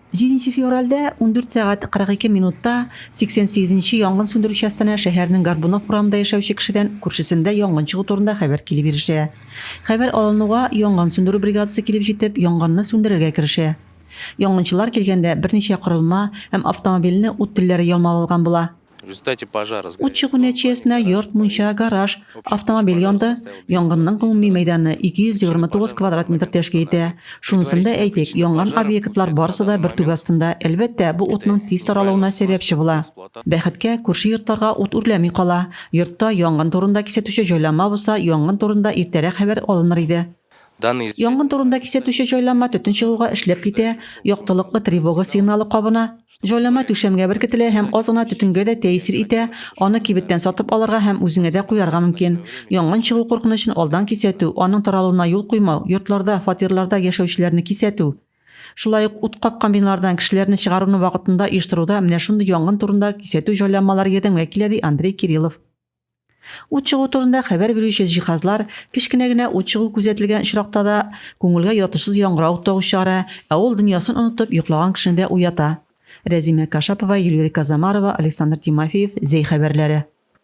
Җиденче февральдә 14 сәгать 42 минутта 88 нче янгын сүндерү частена шәһәрнең Горбунов урамында яшәүче кешедән күршесендә янгын чыгу турында хәбәр килеп ирешә. Хәбәр алынуга, янгын сүндерү бригадасы килеп җитеп, янгынны сүндерергә керешә. Янгынчылар килгәндә берничә корылма һәм автомобильне ут телләре ялмап алган була. Ут чыгу нәтиҗәсендә йорт, мунча, гараж, автомобиль янды. Янгынның гомуми мәйданы 229 квадрат метр тәшкил итә. Шунысын да әйтик, янган объектлар барысы да бер түбә астында. Әлбәттә, бу утның тиз таралуына сәбәпче була. Бәхеткә, күрше йортларга ут үрләми кала. Йортта янгын турында кисәтүче җайланма булса, янгын турында иртәрәк хәбәр алыныр иде. Янгын турында кисәтүче җайланма төтен чыгуга эшләп китә, яктылыклы тревога сигналы кабына. Җайланма түшәмгә беркетелә һәм аз гына төтенгә дә тәэсир итә, аны кибеттән сатып алырга һәм үзеңә дә куярга мөмкин. Янгын чыгу куркынычын алдан кисәтү, аның таралуына юл куймау, йортларда, фатирларда яшәүчеләрне кисәтү, шулай ук ут капкан биналардан кешеләрне чыгаруны вакытында оештыруда менә шундый янгын турында кисәтү җайланмалары ярдәмгә килә, ди Андрей Кириллов. Ут чыгу турында хәбәр бирүче җиһазлар кечкенә генә ут чыгу күзәтелгән очракта да күңелгә ятышсыз яңгыравык тавыш чыгара, ә ул дөньясын онытып йоклаган кешене дә уята. Рәзимә Кашапова, Эльвира Казамарова, Александр Тимофеев, Зәй хәбәрләре.